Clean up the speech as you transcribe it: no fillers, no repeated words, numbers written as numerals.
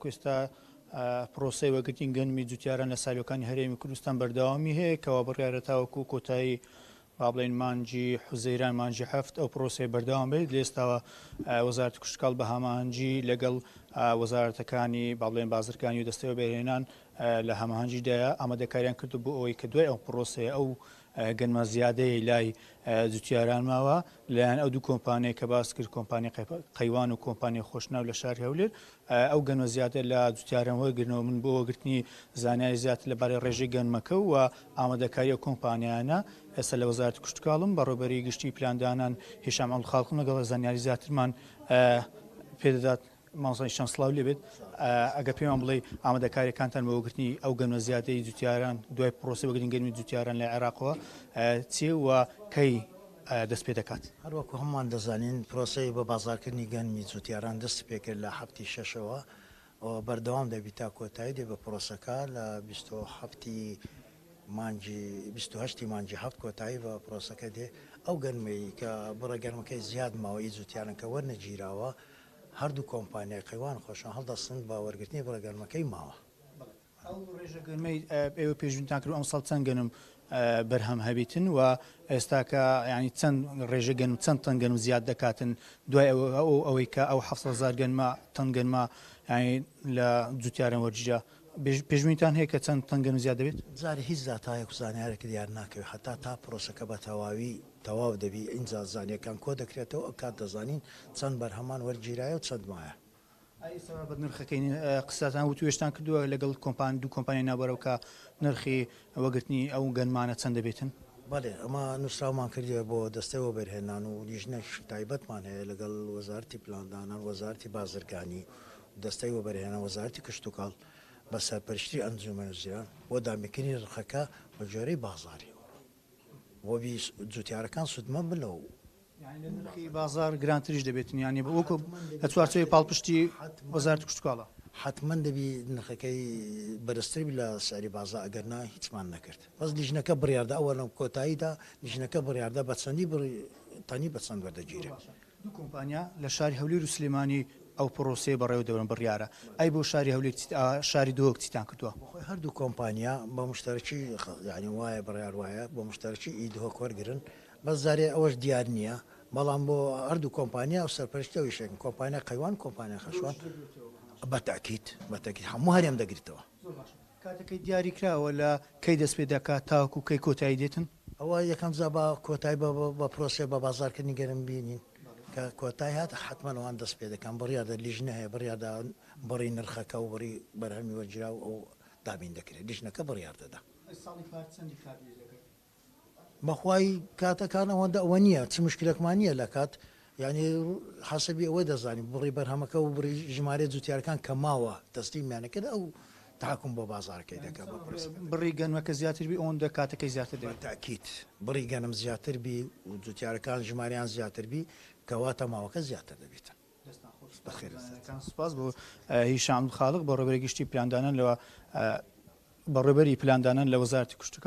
ئێستا پرۆسەی وەرگرتنی گەنمی جوتیاران لە سایلۆکانی هەرێمی کوردستان بەردەوامی هەیە کەوا بڕیارە تاوەکو کۆتایی با بڵێین مانگی حوزەیران مانگی هەفت ئەو پرۆسەیە بەردەوام بێت لە ئێستاوە وەزارەتی کشتوکاڵ بە هەماهەنگی لەگەڵ وەزارەتەکانی با بڵێن بازرگانی و دەستەی وەبەرهێنان لە هەماهەنگیدایە ئامادەکاریان کردو بۆ ئەوەی کە دوای ئەو پرۆسەیە ئەو گەنمە زیادەیە لای جوتیاران ماوە لەلایەن ئەو دوو کۆمپانیای کە باست کرد کۆمپانی قەیوان و کۆمپانی خۆشناو لە شاری هەولێر ئەو گەنمە زیادە لە جوتیاران وەرگرنەوە من بۆ وەرگرتنی زانیاری زیاتر لەبارەی ڕێژەی گەنمەکە و ئامادەکاری ئەو کۆمپانیانە ئێستا لە وەزارەتی کشتوکاڵم بەڕێوەبەری گشتی پلاندانان هیشام عەبدولخالقم لەگەڵ زانیاری زیاترمان پێدەدات. مامۆستا هیشام سڵاو لێبێت ئەگەر پێمان بڵێی ئامادەکاریەکانتان بۆ وەگرتنی ئەو گەنمە زیادەی جوتیاران دوای پرۆسەی وەگرتنی گەنمی جوتیاران لە عێراقەوە چیە و کەی دەست پێ دەکات؟ هەروەکو هەمووان دەزانین پرۆسەی بە بازاڕکردنی گەنمی جوتیاران دەستی پێکرد لە حەفتی شەشەوە و بەردەوام دەبی تا کۆتایی دێ بە پرۆسەکە لە 27 ی مانگی 28 ی مانگی حەفت کۆتایی بە پرۆسەکە دێ ئەو گەنمەی کە بڕە گەنمەکەی زیاد ماوە ئی جوتیاران کە وەرنەگیراوە هەردوو کۆمپانیای قەیوان خۆشان هەڵدەستن بە وەرگرتنی بڕە گەنمەکەی ماوە. بەڵێ ئەو ڕێژە گەنمەی ئێوە پێشبینتان کردووە ئەمساڵ چەند گەنم بەرهەم هەبیتن و ئێستاکە یانی چەند ڕێژە گەنم چەند تەن گەنم زیاد دەکاتن دوای ئەوەی کە ئەو 700 هەزار گەنمە تەن گەنمە یانی لە جوتیاران وەرگیرا پێشبینیتان هەیە کە چەند تەن گەنم زیاد دەبێت؟ جارێ هیچ داتایەک و زانیارێک دیار ناکەوێت هەتا تا پرۆسەکە بە تەواوی تەواو دەبی ئینجا زانیەکان کۆ دەکرێتەوە ئەوکات دەزانین چەند بەرهەمان وەرگیرایە و چەند مایە. ئەی ئێستا بە نرخەکەی قسەتان وتوێژتان کردووە لەگەڵ کۆمپان دوو کۆمپانیای ناوبراو کە نرخی وەگرتنی ئەو گەنمانە چەند دەبێتن؟ بەڵێ ئەمە نووسراومان کردیە بۆ دەستەی وەبەرهێنان و لیژنەش تایبەتمان هەیە لەگەڵ وەزارەتی پلاندانان وەزارەتی بازرگانی و دەستەی وەبەرهێنان وەزارەتی کشتوکاڵ بە سەرپەرشتی ئەنجومەن وەزیران بۆ دابینکردنی نرخەکە بە گوێرەی بازاڕی بۆ بی جوتیارەکان سوودمەند بن لەو. یانی لە نرخی بازاڕ گرانتریش دەبێتن یانی وەکو لە چوارچێوەی پاڵپشتی وەزارەتی کشتوکاڵە. حەتمەن دەبی نرخەکەی بەرزتر بی لە سعری بازاڕ ئەگەر نا هیچمان نەکرد بەس لیژنەکە بڕیاردا ئەوە لە کۆتاییدا لیژنەکە بڕیاردا بە چەندی بڕی تەنی بە چەند وەردەگیرێ. دوو کۆمپانیا لە شاری هەولێر و سلێمانی ئەو پڕۆسەیە بەڕێوە دەبەن بڕیارە ئەی بۆ شاری هەولێر چیت شاری دهۆک چیتان کردووە؟ بۆ خۆی هەردوو کۆمپانیا بە موشتەرەکی یانی وایە بڕیار وایە بە موشتەرەکی ئی دهۆک وەرگرن بەس جارێ ئەوەش دیار نییە بەڵام بۆ هەردوو کۆمپانیا و سەرپەرشتی ئەو ئیشەکەن کۆمپانیا قەیوان کۆمپانیا خەشوان بە تەئکید بە تەئکید هەموو هەرێم دەگریتەوە. زۆر باشە کاتەکەی دیاری کراوە لە کەی دەست پێ دەکات تاوەکو کەی کۆتایی دێتن؟ ئەوە یەکەم جا با کۆتای بە بە پرۆسەی بە بازاڕکردنی گەنم بینین کە کۆتای هات حەتمەن ئەوان دەست پێ دەکەن بڕیاردا لیژنە هەیە بڕیاردا بڕی نرخەکە و بڕی بەرهەمی وەرگیراو ئەو دابین دەکرێت لیژنەکە بڕیار دەدا. ساڵی پار چەندی کات پێویست دەکرد؟ بەخوای کاتەکان ئەوەندە ئەوە نییە چ مشکلەکمان نییە لە کات یانی حەسەبی ئەوە دەزانین بڕی بەرهەمەکە و بڕی ژمارەی جوتیارەکان کە ماوە تەسلیمیان کرد ئەو تاکم بۆ بازاڕەکەی دەکا بە پرۆسەکە دەکا. بڕی گەنمەکە زیاتر بی ئەوەندە کاتەکەی زیاتر دەوێت. بە تەئکید بڕی گەنم زیاتر بی و جوتیارەکان ژمارەیان زیاتر بی کەواتە ماوەکە زیاتر دەبیتن. دەستان خۆش بەخێربێن. سوپاس بۆ هیشام عەبدولخالق بەڕێوەبەری گشتی پلاندانان لە بەڕێوەبەری پلاندانان لە وەزارەتی کشتوکاڵ.